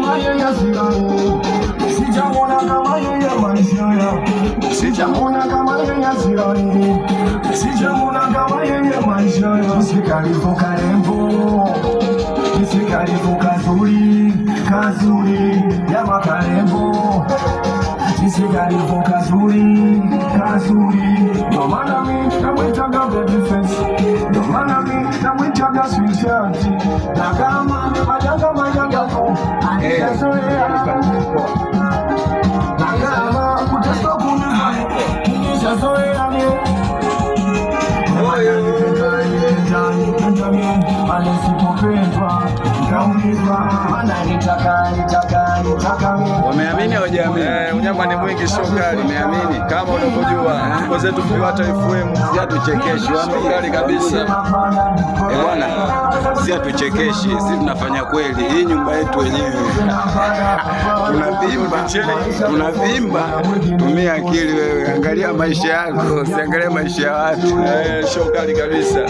Kama yeye sidhani, sijamuona kama yeye maisha yangu, sijamuona kama yeye sidhani, sijamuona kama yeye maisha yangu. Jinsi kalivyo karembo, jinsi kalivyo kazuri, kazuri, jamaa karembo, jinsi kalivyo kazuri, kazuri, ndo maana mi namwitaga baby face, ndo maana mi namwitaga sweetheart, na kama majanga majanga tu alishazoea, na kama kuteswa kunifanya nishazoea mie. Ananipenda, mie pale sipopendwa nikaumizwa, ananitaka nitaka nitaka mie. Wameamini hawajaamini? Eh, unyama ni mwingi, show kali. Wameamini. Kama unavyojua tuko zetu Mliwata FM. Si hatuchekeshi. Show kali kabisa. Eh bwana, si hatuchekeshi, si tunafanya kweli. Hii nyumba yetu wenyewe tunavimba, tunavimba. Tumia akili wewe, angalia maisha yako, usiangalie maisha ya watu. Eh, show kali kabisa.